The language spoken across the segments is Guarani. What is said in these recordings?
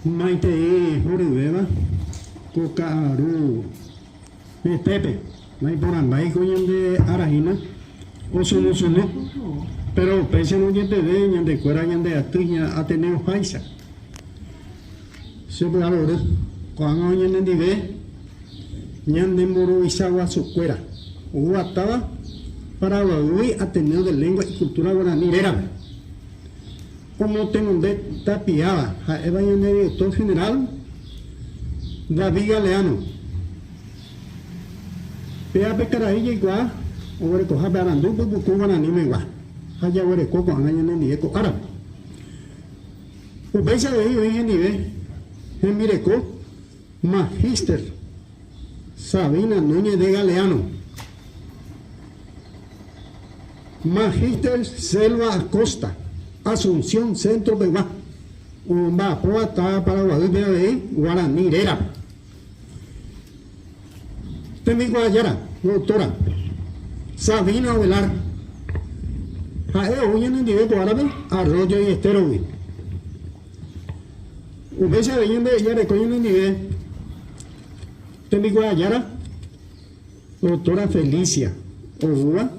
Maitei horyvéva ko ka'aru hetépe, naiporãmbái ko ñande ára hína osunusunu, péro upéicharõ jepeve ñandekuéra ñande aty ña'ateneoháicha. Che py'arory, ko'ág̃a oĩ ñanendive ñande mburuvicha guasukuéra, oguatáva Paraguaýgui Ateneo de Lengua y Cultura Guarani rérape. Omotenonde tapiáva ha'éva ñande director general David Galeano. Péva pe karai jaikuaa oguerekoha pe arandu pypuku guaranimegua ha jaguereko ko'ág̃a ñanendive ko árape. Upéicha avei oĩ hendive hembireko Magíster Sabina Núñez de Galeano, Magíster Selva Acosta, Asunción Centro pegua, omba'apóva táva Paraguaýpe avei guarani rérape. Tembikuaajára, doctora Sabina Ovelar, ha'e ou ñanendive ko árape Arroyo y Estero-gui. Upéicha avei ñande jareko ñanendive tembikuaajára, doctora Felicia, oúva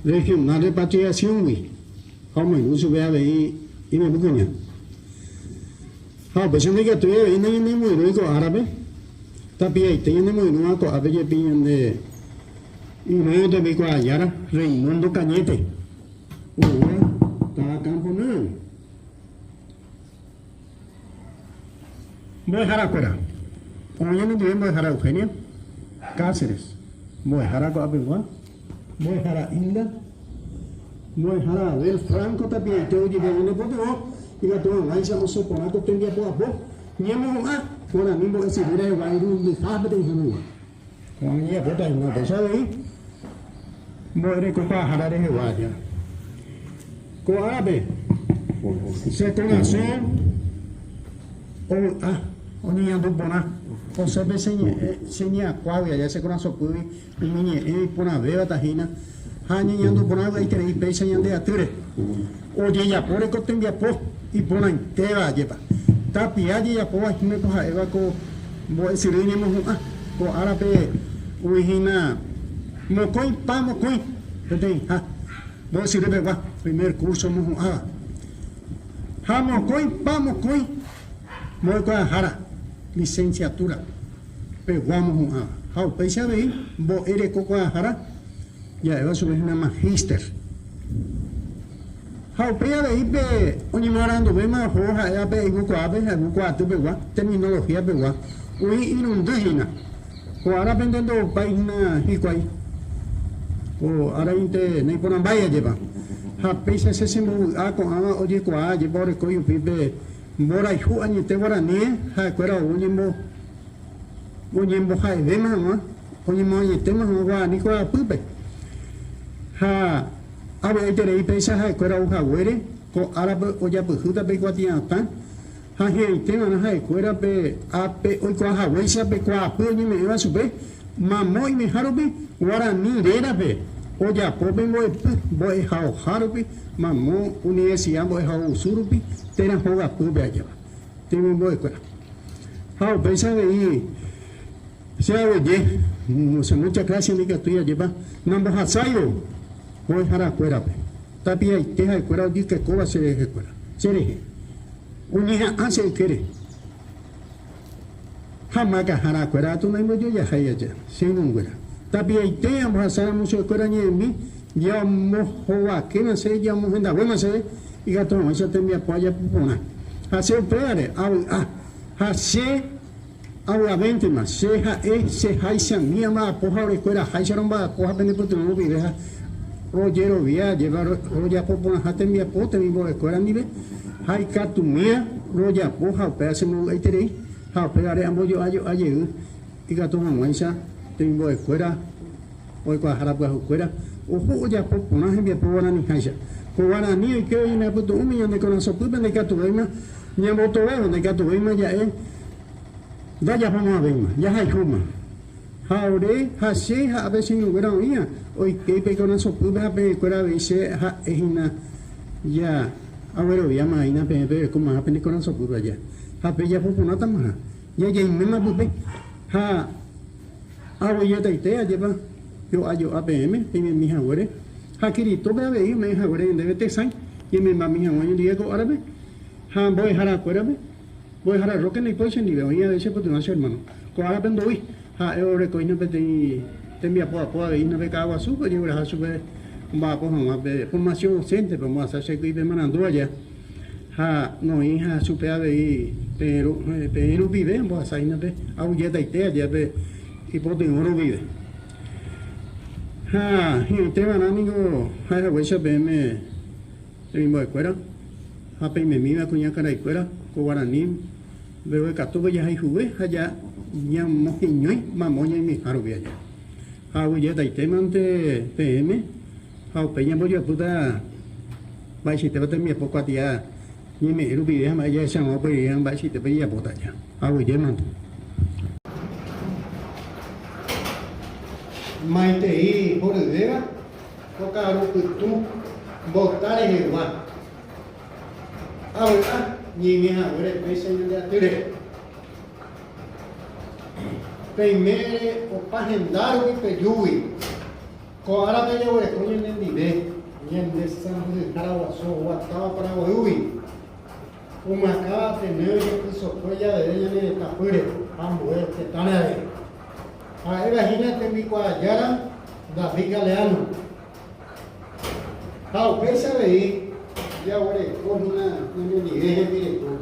Regional Repatriación-gui ha omoirũ chupe avei imemby kuña. Ha upéicha ndaikatúi avei nañanemoirũi ko árape, tapiaite ñanemoirũva ko'ápe jepi ñande irũ tembikuaajára Raimundo Cañete, oúva táva Campo Nuevo-gui. Mbo'eharakuéra. Oĩ ñanendive mbo'ehára Eugenia Cáceres, mbo'ehára ko'apegua, mbo'ehára Hilda, mbo'ehára Abel Franco tapiaite ojejapo nepytyvõ ikatu hag̃uáicha osẽ porã ko tembiapo apo ñemohu'ã guarani mbo'esyry rehegua irundyha peteĩ hag̃ua. Ko'ã ñe'ẽpóta hína upéicha avei mbo'erekokuaahára rehegua aja. Ko árape che korasõ ovy'a, oñeñandu porã, osẽ pe che ñe'ẽ, che ñe'ãkuágui aja che korasõpýgui umi ñe'ẽ iporãvévata hína ha añeñandu porã vy'aiterei péicha ñande atýre. Ojejapóre ko tembiapo iporãitéva ajépa. Tapia jejapóva hína ko ha'éva ko mbo'esyry ñemohu'ã. Ko árape oĩ hína mokõi pa mokõi peteĩha mbo'esyry pegua, primer curso omohu'ãva. Ha mokõi pa mokõi mbo'ekuaahára, licenciatura, pegua omohu'ãva. Ha upéicha avei mbo'erekokuaahára ja'éva chupe hína magíster. Ha upéi avei pe oñemoaranduvéma oho ha'éva pe ayvukuaápe ha ayvukuaaty pegua, terminología pegua, oĩ irundy hína. Ko árapente ndoupái hína hikuái, ko árainte naiporãmbái ajépa. Ha péicha che chembovy'a ko'ãva ojekuaa ajépa oreko ijupi pe mborayhu añete guaraníe ha'ekuéra ou oñembo oñemboha'evéma hag̃ua, oñemoañetéma hag̃ua guarani kuaapýpe. Ha Avy'aiterei péicha ha'ekuéra ou haguére, ko árape ojapyhýta pe ikuatia'atã, ha hi'ãiteva'erã ha'ekuéra pe ápe oikuaa haguéicha pe kuaapy oñeme'ẽva chupe, mamo oimeha rupi, guarani rérape ojapo pe mbo'epy mbo'ehaoha rupi, mamo universidad mbo'ehaovusu rupi térã hogapýpe ajépa temimbo'ekuéra. Ha upéicha avei. Che aguyje, che mucha gracia ndikatúi ajépa nambohasáivo mbo'eharakuérape, tapiaite ha'ekuéra ojykekóva che rehekuéra, che rehe, oñeha'ã che ykére. Ha myakãharakuéra katu naimbojojahái aja, che irũnguéra. Tapiaite ambohasáramo chupekuéra ñe'ẽmi, jamohovakéma che, jamohendaguéma chéve, ikatu hag̃uáicha tembiapo ajapo porã. Ha che upévare avy'a, ha che. Avy'avéntema, che ha'e che háichami amba'apo ha orekueraháicha romba'apo ha pene pytyvõ rupive ha rojerovia ajépa rojapo porãha tembiapo temimbo'ekuéra ndive ha ikatumíva rojapo ha upéva chembovy'aiterei ha upévare ambojo'a jo'a jey ikatu hag̃uáicha temimbo'ekuéra oikuaahára pyahukuéra oho ojapo porã hembiapo guaraniháicha. Ko guarani oike oñe'ẽ apytu'ũme ñande korasõpýpe ndaikatuvéima ñambotovévo, ndaikatuvéima ja'e Ndajapomo'ãvéima, jahayhúma. Ha ore ha che ha ápe che irũnguéra oĩva, oike pe ikorasõpýpe ha peẽkuéra avei che ha'e hína ja. Agueroviáma aína peẽ perekomaha pene korasõpýpe aja, ha pejapo porãtamaha, jajaiméma pype, ha aguejetaite ajépa jo'a jo'a peẽme peimemi haguére, ha Kiritópe avei ome'ẽ haguére ñandéve tesãi ñaimembami hag̃ua ñandive ko árape, ha mbo'eharakuérape, mbo'ehára Roque ndaipói chendive, oĩ avei che pytyvõ che hermano, ko árape ndoúi, ha'e oreko hína peteĩ tembiapo apo avei hína pe Ka'aguasúpe ojegueraha chupe omba'apo hag̃ua pe formación docente-pe ombohasa che ky'i marandu aja ha noĩ ha chupe avei peẽ rupive ombohasa hína pe aguyjetaite aja pe ipotyvõ rupive. Ha hi'ãiteva'erã ningo ha'ehaguéicha peẽme temimbo'ekuéra ha peimemíva kuñakaraikuéra ko guarani mbeguekatúpe jahayhuve ha ñamoheñói mamo ñaimĩha rupi aja. Ha aguyjetaitémante peẽme ha upéi ñambojoapýta mba'eichaitépa tembiapo kuatia ñeme'ẽ rupive ha mba'e jahecha hag̃ua upe rire ha mba'eichaitépa jajapóta aja. Aguyjémante. Maitei horyvéva ko ka'aru pytũ mbota rehegua. Avy'a ñeime haguére péicha ñande atýre. Peimére opa henda rupi pejúgui, ko árape jaguereko ñanendive ñande sãmbyhyhára guasu oguatáva Paraguaýgui, omyakãva Ateneo jepysokue javeve ñane retã pýre ha ambue tetãre avei. Ha'éva hína tembikuaajára David Galeano. Ha upéicha avei jaguereko hína ñanendive hembireko.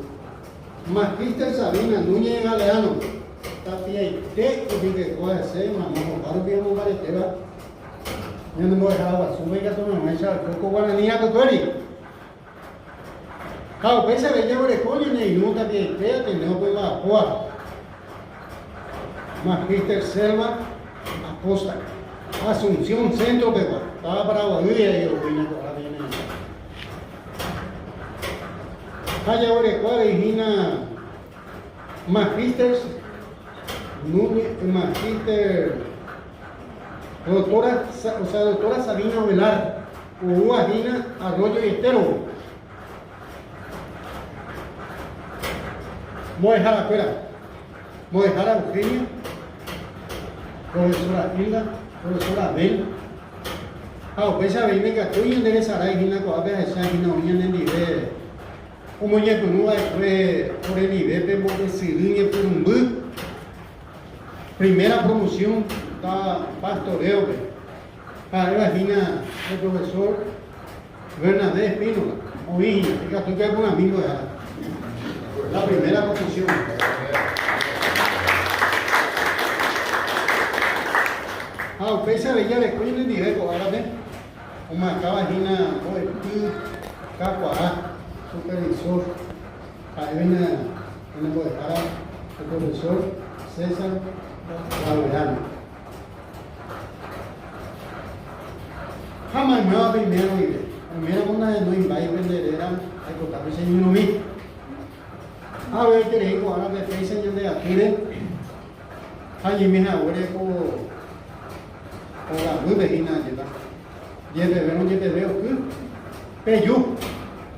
Magíster Sabina Núñez de Galeano, tapiaite ojykekóva hese mamo opa rupi omombaretéva ñane mbo'ehára guasúpe ikatu hag̃uáicha oiko ko guarani rapykuéri. Ha upéicha avei jaguereko ñane irũ tapiaite Ateneo omba'apóva, Magíster Selva Acosta, Asunción Centro pegua, táva Paraguaýre ajerovína ko árape ñane retã. Ha jaguereko avei hína Magíster Núñez, Magíster Doctora, o sea, Doctora Sabina Ovelar, oúva hína Arroyo y Estero-gui. Mbo'eharakuéra, Mbo'ehára Eugenia, Profesora Hilda, Profesora Abel, Ha upéicha avei ndaikatúi ñande resarái hína ko'ápe ahecha hína oĩ ñanendive omoñepyrũ va'ekue orendive pe mbo'esyry ñepyrũmby primera promoción ta pastoreo-pe, ha'éva hína pe profesor Bernabé Espínola, oĩ hína, ikatu jaipurãmi mbo'ehára la primera promoción. Ha upéicha avei jareko ñanendive ko árape omyakãva hína mbo'epy kakuaa supervisor ha'éva hína ñane mbo'ehára el profesor César Laureano. Ha maymáva peimérõ guive, oiméramo nahenóimbái pende réra aikotápe che ñyrõmi. Ha avy'aiterei ko árape péicha ñande atýre ha ñaime haguére ko ogaguýpe hína ajépa. Jepevérõ jepeve oky, peju,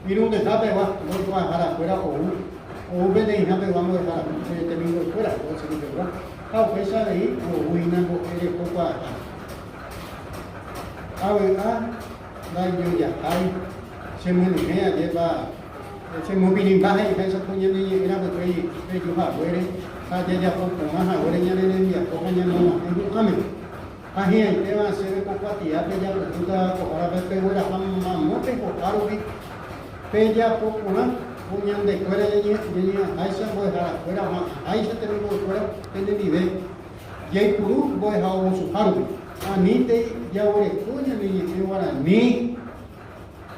irundyha pegua mbo'ekuaahárakuéra ou, ou peteĩha pegua mbo'ehára temimbo'ekuéra oservipegua, ha upéicha avei ou hína mbo'e rekokuaaha. Avy'a ndaijojahái, chemyenyhẽ ajépa chemopirĩmba he'iháicha ko ñane ñe'ẽ rapykuéri peju haguére ha jajapo porã haguére ñane rembiapo ha ñamog̃uahẽ hu'ãme. Ha hi'ãitéva chéve ko kuatiápe japytúta ko árape pegueraha mamo pehoha rupi pejapo porã ko ñandekuéra ñañeha'ãháicha mbo'eharakuéra oha'ãháicha temimbo'ekuéra penendive jaipuru mbo'ehaovusuha rupi. Anítei jaguereko ñane ñe'ẽ guarani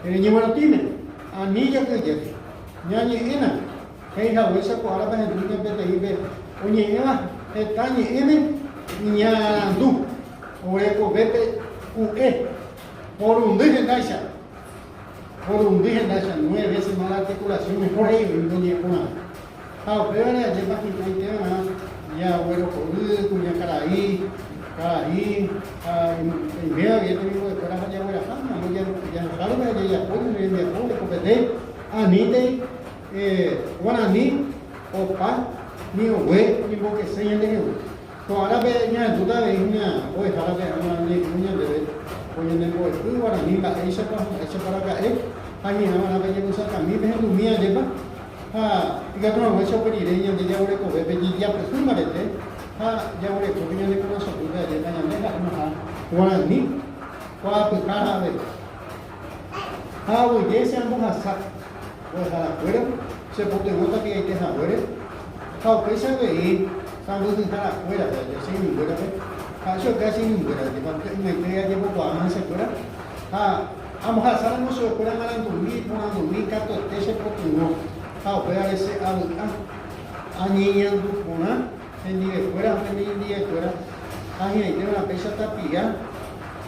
ñeguerotĩme, ani jakyhyjéke. Ñañe'ẽna, he'i haguéicha ko árape ahendúne peteĩ pe oñe'ẽva heta ñe'ẽme iñarandu orekovépe ku'e porundy hendáicha, porundy hendáicha, nueve veces más la articulación mejor he'i oĩ oñe'ẽ porãve. Ha upévare ajépa hi'ãiteva'erã jaguerohory kuñakarai, karai ha iméva guive temimbo'ekuéra ha jagueraha mamo jahecha rupi ha jajapo ñane rembiapo hekopete. Anítei guarani opa ni ogue oñembokese ñandehegui. Ko árape ñahendúta avei hína mbo'ehárape ág̃a oñepyrũ ñandéve ko ñane mbo'epy guarani mba'éichapa ha mba'éichapa raka'e ha ñe'ãva'erã pe jepysakãmi pehendumi ajépa ha ikatu hag̃uáicha upe rire ñande jaguerekovépe jejapyhy mbarete ha jaguerekópe ñane korasõpýpe ajépa ñande ha'emaha guarani kuaapyhára avei. Ha aguyje che ambohasa mbo'eharakuéra che potyvõ tapiaite haguére, ha upéicha avei sãmbyhyharakuérape, aja che irũnguérape, ha che oka che irũnguéra, jepa ymaite ajepokuaáma hesekuéra, ha ambohasáramo chupekuéra marandumi, porandumi, katuete che potyvõ, ha upévare che avy'a, añeñandu porã hendivekuéra ha pene indivekuéra, ha hi'ãitéva'erã péicha tapia.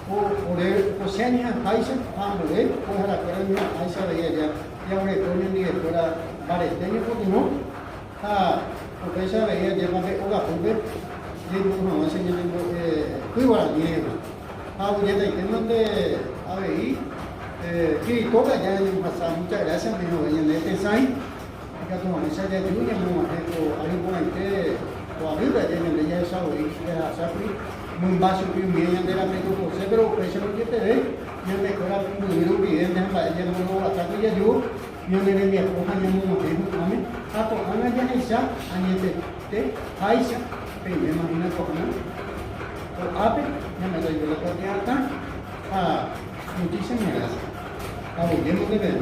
Ko ore José añeha'ãháicha ha ambue mbo'eharakuéra oñeha'ãháicha avei aja jaguereko ñandivekuéra mbarete ñepytyvõ ha upéicha avei ajépa pe ogapýpe jaipuru hag̃uáicha ñanembo'epy guarani rehegua. Ha aguyjetaitémante avei Kirito-pe aja ñañembohasa muchas gracias ome'ẽhague ñande tesãi ikatu hag̃uáicha jaju ñamog̃uahẽ ko ary porãite ko arýpe aja ñande jahecha voi jahasákuri Mymba chugui umi ñande rape jokose, péro upéicharõ jepeve ñandekuéra pumbyry rupivénte ha mba'e ñambojoguatákuri jaju ñane rembiapo ha ñamog̃uahẽ hu'ãme, ha ko'ág̃a jahecha añetete háicha peiméma hína ko'ág̃a ko'ápe ñamenda oiko la kuatia'atã ha muchísimas gracias. Aguyjémante peẽme.